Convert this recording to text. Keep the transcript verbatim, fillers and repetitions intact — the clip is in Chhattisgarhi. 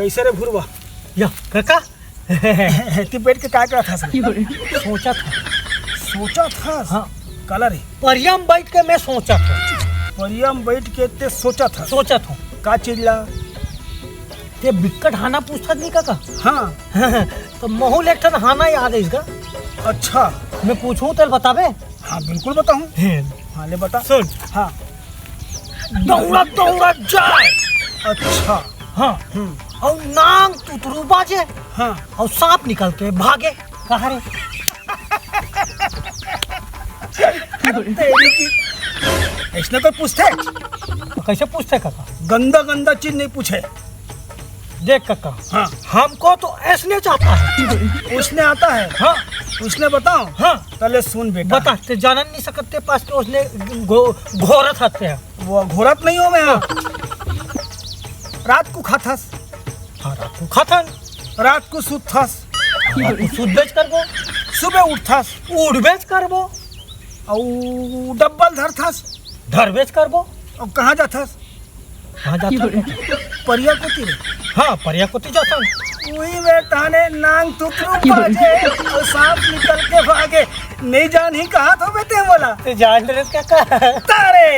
कइसे रे भुरवा? या, काका? एती बइठ के का करत हस रे? सोचत हँव। सोचत हस? हाँ। काला रे? परिया म बइठ के मैं सोचत हँव। परिया म बइठ के तैं सोचत हस? सोचत हँव। का चीज ला? तैं बिक्कट हाना पूछथस नहीं काका? हाँ। त महूँ ला एक ठन हाना याद आइस गा। अच्छा। मैं पूछहूँ तैं बताबे? हाँ, बिल्कुल बताहूँ। हे। हाँ, ले बता। सुन। हाँ। दौड़त दौड़त जाय। अच्छा। हाँ। हम्म। अउ नांग तुतरू बाजे। हाँ। अउ सांप निकल के भागे। कहाँ रे? तेरी की। अइसने कोई पूछथे? त कइसे पूछथे काका? गंदा गंदा चीज नहीं पूछे। देख काका, हाँ। हमको तो ऐसने जाता है। उसने आता है? हाँ। उसने बताओ? हाँ। त ले सुन बेटा। बता, तैं जानन नहीं सकत तैं पास के उसने घो-, घोरत हस तैं। वो घोरत नहीं हँव मैं, हाँ। रात को खाथस। हाँ, रात को खाथन। रात को सुतथस। रात को सुतबेच करबो। सुबह उठथस। उठबेच करबो। अउ डब्बा ल धरथस। धरबेच करबो। अउ कहाँ जाथस? कहाँ जाथस? परिया कोती रे। हाँ, परिया कोती जाथन। उही में तहने नांग तुतरू बाजे अउ सांप निकल के भागे। नहीं जानही कहत होबे तैं मोला। तैं जान डरेस काका। तारे।